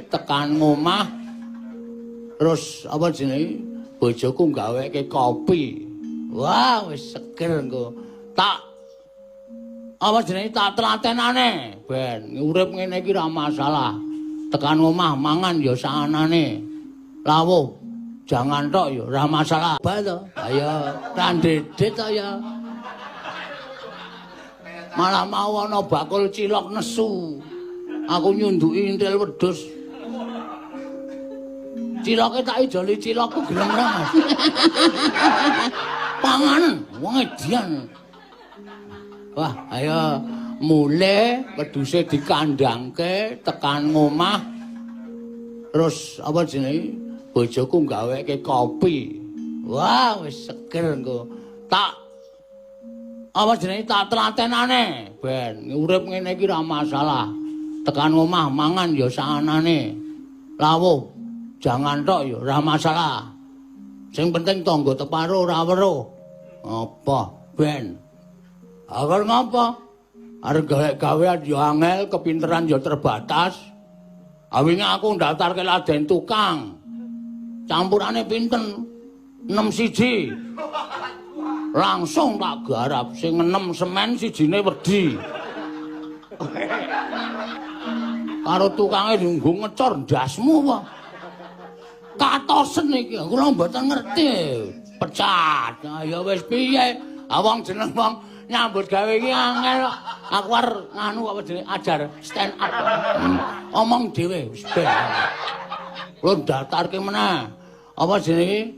Tekan ngomah terus apa jenenge bojoku gaweke kopi. Wah, wis seger engko. Tak apa jenenge tak telatenane ben urip ngene iki ora masalah. Tekan omah mangan ya saanane. Lawuh jangan tok ya ora masalah. Ba to? Ayo kandhedit to ya. Malah mau ana bakul cilok nesu. Aku nyunduki intil wedhus. Ciloke tak ijoli cilokku gelem ora, Mas. Panganan wong edian. Wah, ayo mulih wedhuse dikandhangke tekan ngomah. Terus apa jenenge bojoku gaweke kopi. Wah, wis seger engko. Tak apa jenenge tak telatenane ben urip ngene iki ora masalah. Tekan omah mangan ya saanane. Lawuh jangan tok ya ora masalah. Sing penting tangga teparo ora weruh. Apa ben? Agar ngapa? Arep gawe gawean ya angel, kepinteran ya terbatas. Awinge aku ndaftarke laden tukang. Campurane pinten? 6 siji. Langsung tak garap sing 6 semen sijine wedi. Karo tukange nggo ngecor ndasmu apa? Katosen iki, kula mboten ngerti. Pecat. Ya wis piye? Ah wong jeneng wong nyambut gawe iki angel kok. Aku arep nganu apa jenenge ajar stand up. Omong dhewe wis ben. Kula daftarke meneh. Apa jenenge?